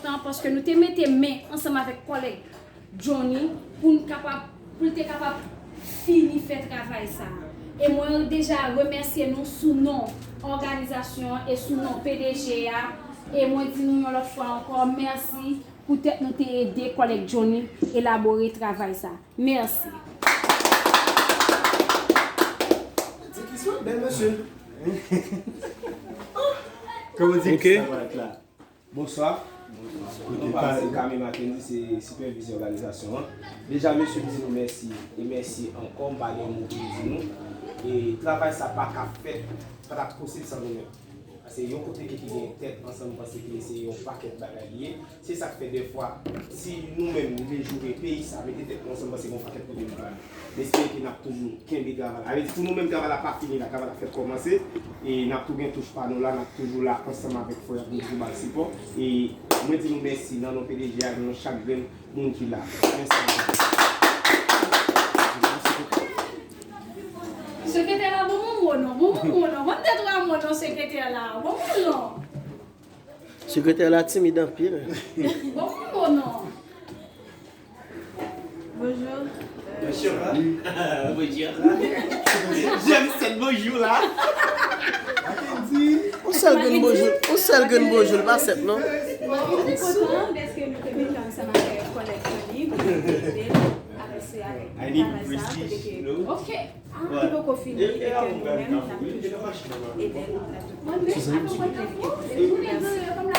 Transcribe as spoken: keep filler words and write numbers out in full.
tan paske nou te mete men ansanm avèk kòlèg Johnny pou n kapab, pou l te kapab fini fè travay sa a. E mwen deja remèsye nou sou non òganizasyon an e sou non P D G a. E mwen di nou yon lòt fwa ankò, mèsi poutèt nou te ede kòlèg Johnny elabore travay sa a. Mèsi. Di ki sou bèl mesye. Kòman di ki sa va èt la? Bonswa. Bonswa. Non pa se Kami Mackendy, se sipèvizè òganizasyon an. Deja mesye, m di nou mèsi e mèsi ankò, m pa gen mo pou m di nou. E travay sa pa ka fèt, pa t ap posib san nou menm. Paske yon kote ki gen tèt ansanm, m panse ke se yon pakèt bagay li ye. Se sa k fè dèfwa, si nou menm nou vle joure peyi sa, mete tèt nou ansanm, m panse gen yon pakèt kote nou pral. M espere ke n ap toujou kenbe travay la. Sa vle di pou nou menm travay la pa fini la, travay la fèk kòmanse. E n ap tou gen touch pa nou la, n ap toujou la ansanm avèk frè pou nou toujou ba l sipò. E mwen di nou mèsi nan non P D G a, nan non chak grenn moun ki la. Mèsi. Sekretè la, bon moun mo non, bon moun mo non. Ban m de twa mo non sekretè la, bon moun non. Sekretè la timid anpil. Bon moun mo non. Bonjou. Bonjou. Bonjou. Jèm sèt bonjou la. Yon sèl grenn bonjou, yon sèl grenn bonjou, li pa sèt non. Mwen kontan dèske nou te mete ansanm avèk kòlèg Tony pou nou ede l avanse avèk travay sa a kote ke li poko fini e ke nou menm n ap toujou ede l nan tout pwoblèm. Mèsi.